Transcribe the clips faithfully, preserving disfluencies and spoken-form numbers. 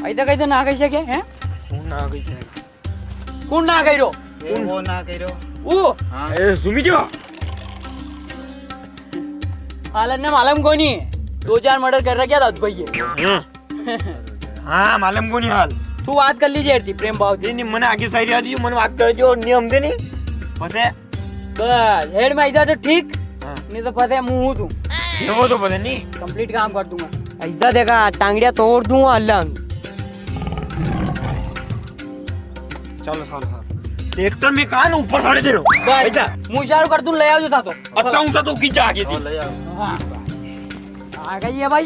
ऐसा कैसे ना कही सके, हैं? कौन ना कही सके? कौन ना कही रो? ए, वो ना कही रो। वो? हाँ। ए, सुमी जो। हालन ने मालूम कोनी। दो चार murder कर रख्या था भाई ये। हाँ। हाँ, मालूम कोनी हाल। तू बात कर लीजे यार थी, प्रेम भाव थी। नहीं, नहीं, मने आगे शायरी आती, मने बात कर जो, नियम दे नहीं। पता है? बस, हेड में इधर तो ठीक, हाँ। नहीं तो पता है मुंह तू। ये वो तो पता नहीं। Complete काम कर दूंगा। ऐसा देखा, टांगड़िया तोड़ दूंगा अलंग। चलो, चलो, चलो। ट्रैक्टर में कान ऊपर साड़े दे रो। बस, ऐसा। मुंह इशारो कर दूं, ले आओ जो था तो। अच्छा, उनसे तो खींचा आगे थी। हाँ, ले आओ। हाँ। आ गई है भाई।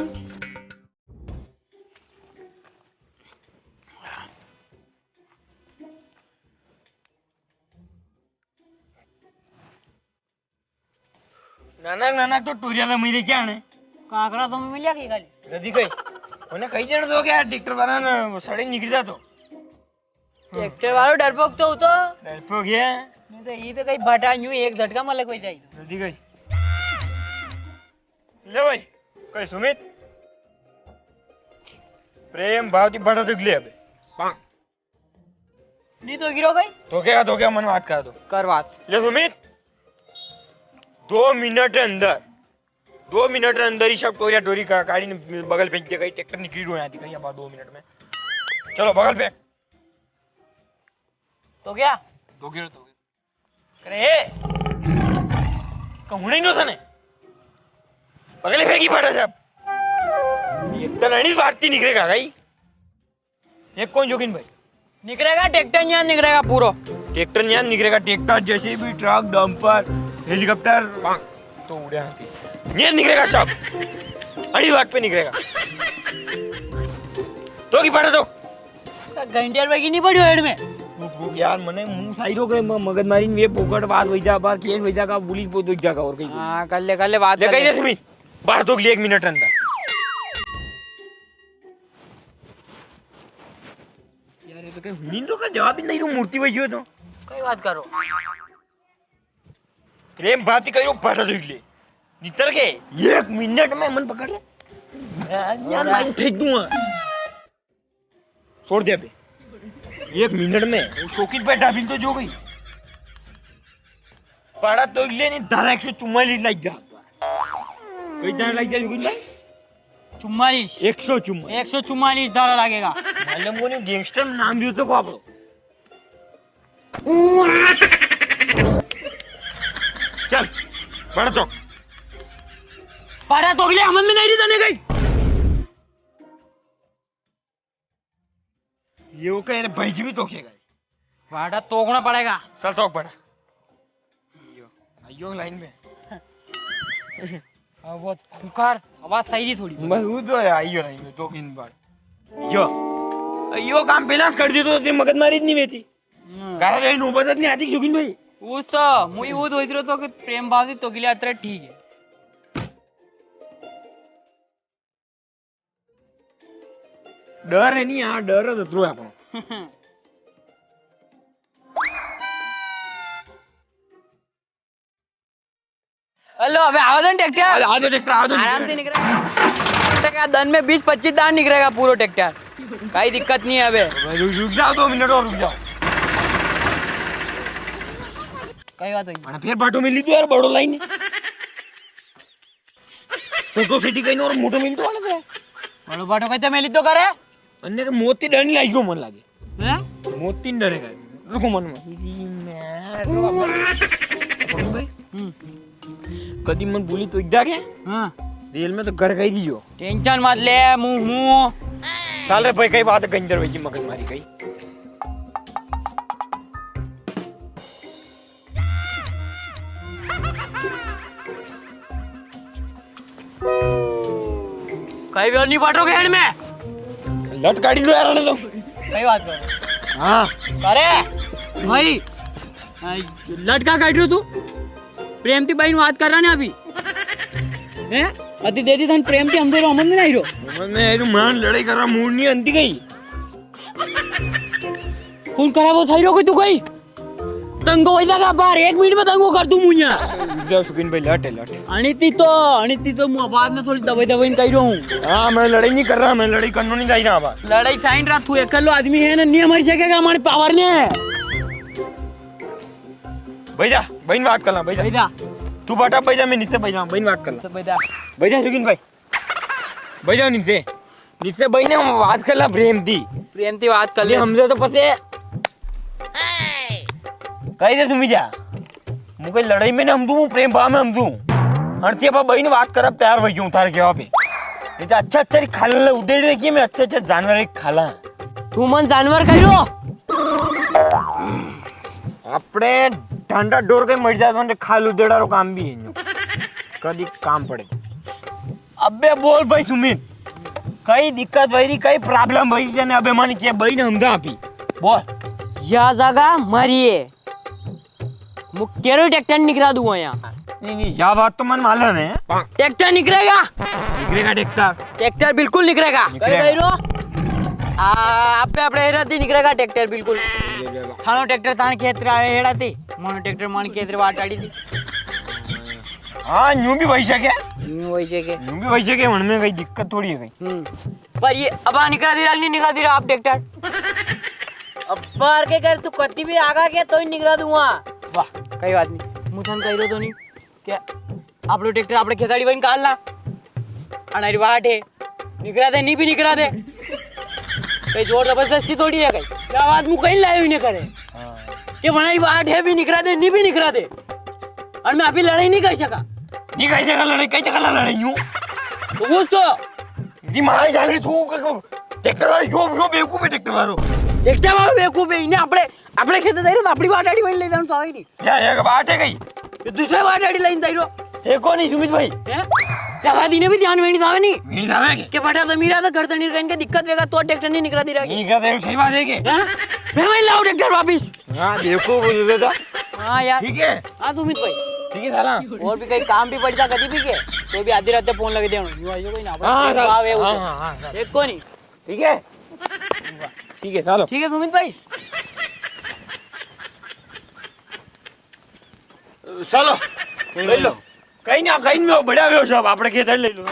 नानक, नानक तो टूरिया तो मेरे क्या ने? काकरा तो मिल्या की खाली? जदी कही। उन्हें कही देना दो क्या, ट्रैक्टर वाला ना सड़े निकल जा तो। ट्रैक्टर वालो डरपोक तो होतो। डरपोक है। नहीं तो ये तो कहीं बटा यूं एक झटका में लग जाए। जदी कही। ले भाई, कही सुमित। प्रेम भाव की बड़ा दुख ले अबे। नहीं तो गिरो गई। तो क्या, तो क्या मन बात करा तो? कर बात। ले सुमित, दो मिनट के अंदर, दो मिनट के अंदर ही सब टोरिया टोरी का, गाड़ी ने बगल फेंक दे गई, ट्रैक्टर निकली रो यहाँ थी कहीं अब दो मिनट में। चलो बगल फेंक। तो क्या? तो गिरो, तो गिरो। करे, कहूने नो थने। बगल फेंकी पड़ा सब। ये तो लड़ी बात ही निकलेगा भाई। ये कौन जोगिन भाई? निकलेगा, ट्रैक्टर न्यान निकलेगा पूरो। ट्रैक्टर न्यान निकलेगा, tractor, JCB, truck, dumper, helicopter, तो उड़े हाथी। न्यान निकलेगा सब। अड़ी वाट पे निकलेगा। तो की पड़ा तो? घंटियार भाई की नहीं पड़ी हेड में। रुक, रुक यार, मने मुंह साइरो के म-, मगज मारी ने वे पोकट बात वही जा, बार केस वही जा का, पुलिस पो दो जागा और कहीं। हाँ, कर ले, कर ले, बात ले, कर कहीं ले। जैसे भी, बाहर तो एक मिनट अंदर। यार, ये तो कहीं हुनी रो का जवाब ही नहीं रो, मूर्ति वही हो तो। कई बात करो? प्रेम बात ही करो, बाटा देख ले। नितर के, एक मिनट में मन पकड़ ले। मैं यार, और माइन फेंक दूंगा। छोड़ दे अबे। एक मिनट में। वो शौकीन बैठा भी तो जो गई। पाड़ा तो ले नहीं, धारा एक सौ चुम्मालीस लाग जा। कई धारा लाग जा, शौकीन भाई? चुम्मालीस। एक सौ चुम्मालीस। एक सौ चुम्मालीस धारा लागेगा। मालूम कोनी, गैंगस्टर नाम भी तो को आपको। चल, बड़ा तो। बड़ा तो अगले हमन में नहीं रहता नहीं गई। ये वो कह रहे भाई जी भी तो खेगा। बड़ा तोकना पड़ेगा। चल तोक बड़ा। यो, यो लाइन में। अब वो खुंखार आवाज सही थी थोड़ी। बस वो तो है, आइयो नहीं, मैं दो तीन बार। यो, यो काम बैलेंस कर दी तो तेरी मगजमारी इतनी बेती। हम्म। गारा जाई नौबत नहीं आती, जोगिन भाई। वो तो, मुई वो तो इधर तो कि प्रेम भाव से तो गिला अतरे ठीक है। डर है नहीं यार, डर है तो है अपनो। हेलो, अबे आवा दो ट्रैक्टर। आवा दो ट्रैक्टर, आवा दो। आराम से निकलेगा। ट्रैक्टर का दन में बीस पच्चीस दान निकलेगा पूरो ट्रैक्टर। कई दिक्कत नहीं है अबे। भाई, रुक, रुक जाओ, दो मिनट और रुक जाओ। कई बात हुई? अरे फिर बाटो में ली दो यार, बड़ो लाइन है। सोचो सिटी कहीं और मोटो मिल तो वाला है। बड़ो बाटो कहते मैं ली तो करे। अन्ने के मोती डर नहीं लागियो मन लागे। हैं? मोती नहीं डरेगा। रुको मन में। हम्म। कदी मन बोली तो इद्दा के? हाँ। रेल में तो घर गई दियो। टेंशन मत ले, मुंह, मुंह। साल रे भाई, कई बात है, गंजर भाई की मगज मारी गई। कई भी और नहीं बाटो के हेड में। लट काटी लो यार, आने दो। कई बात कर। हाँ। अरे भाई, आ, लट का काट रहे हो तू? प्रेम ती बाई ने बात कर रहा ना अभी। हैं? अति देरी थन प्रेम ती हम दो हमन में नहीं रो। हमन में आयु मान लड़ाई कर रहा, मूड नहीं अंती गई। खून खराब हो सही रो कोई तू कई। दंगो वही लगा बार, एक मिनट में दंगो कर दूं मुझे। जाओ सुखिन भाई, लटे, लटे। अणी ती तो, अणी ती तो मूं बाद में थोड़ी दवाई, दवाई नी कई रयो हूँ। हाँ, मैं लड़ाई नी कर रहा, मैं लड़ाई करनो नी जाई रहा बा। लड़ाई साइन रहा, तू एकलो आदमी है ना, नी मरी सकेगा, मारे पावर नी है। बैजा, बइन बात कर ला, बैजा। बैजा। तू बाटा बैजा, मैं नीचे बैजा, बइन बात कर ला। नीचे बैजा। बैजा सुखिन भाई। बैजा नीचे। नीचे बइन ने बात कर ला प्रेम ती। प्रेम ती बात कर ले। हमजे तो पसे। कई दे सुमी जा। मूं कई लड़ाई में नी हमजूं, प्रेम बा में हमजूं। अणती बा बइन बात करब तैयार वई ग्यो हूँ थारे केवा पे। नी तो अच्छा अच्छा री खाला उड़ेड़ी रखी है, मैं अच्छा अच्छा जानवर री खाला। तू मन जानवर कई रो? आपणे ढांडा डोर के मर जातो ने खाल उड़ेड़ा रो काम भी है। कदी काम पड़े। अबे बोल भाई सुमित, कई दिक्कत वई री, कई problem वई री तने? अबे मन के बइन हमजा आपी। बोल। या जगा मारी है। मूं केरो ट्रैक्टर निकरा दूंगा या। नी, नी, या बात तो मन मालूम है। ट्रैक्टर निकरेगा? निकरेगा ट्रैक्टर। ट्रैक्टर बिल्कुल निकरेगा। निकरेगा। कई कई रो? आ, आपणे, आपणे हेड़ा ती निकरेगा ट्रैक्टर बिल्कुल। थानो ट्रैक्टर थाने खेत रे हेड़ा ती, मानो ट्रैक्टर माने खेत रे वाट आड़ी ती। हाँ, न्यू भी वई सके। न्यू वई सके। न्यू भी वई सके, उनमें कई दिक्कत थोड़ी है कई। हम्म। पर ये अबा निकरा दी रा, नी निकरा दी रा आप ट्रैक्टर? अबार के कर, तू कदी भी आगा के तो ही निकरा दूंगा। वाह, कई बात नी। मूं थाने कई रो तो नी। के आपणो ट्रैक्टर आपणे खेताड़ी वई ने काल ला। अणारी वाट है। निकरा दे, नी भी निकरा दे। कई जोर जबरदस्ती थोड़ी है कई। या बात मूं कई लायो ही नी करे। हाँ। के वणारी वाट है भी निकरा दे, नी भी निकरा दे। अरे मैं अबी लड़ाई नी करी सका। नी करी सका लड़ाई, कई तक लड़ाई हूँ। तो वो तो। दिमाग जान रही तू, ट्रैक्टर वालो, यो, यो बेवकूफ है ट्रैक्टर वालो। ट्रैक्टर वालो बेवकूफ है, इने आपणे, आपणे खेते जाई रे तो आपणी वाट आड़ी वई ने ले जाणो सावे नी। या, या बात है कई? ये दूसरे वाट आड़ी लाइन जाई रो। ये कोनी सुमित भाई? हैं? या बात इने भी ध्यान में नी सावे नी। नी सावे के? के बटा जमीरा तो घर तनी रहन के दिक्कत वेगा तो ट्रैक्टर नी निकरा दी रा के। नी निकरा दी रा, सही बात है के? हैं? मैं वई लाऊं ट्रैक्टर वापिस। हाँ, देखो वो दे देता। हाँ यार। ठीक है? हाँ सुमित भाई। ठीक है साला। और भी कई काम भी पड़ जा कदी भी के, तो भी आधी रात फोन लगे देणो। यूं आयो कोई ना, हाँ, हाँ, हाँ, हाँ, हाँ। एक कोनी। ठीक है? ठीक है, चलो। ठीक है सुमित भाई। चलो, ले लो। कई ना, कई में बढ़िया व्यो सब, आपणे खेत ले लो।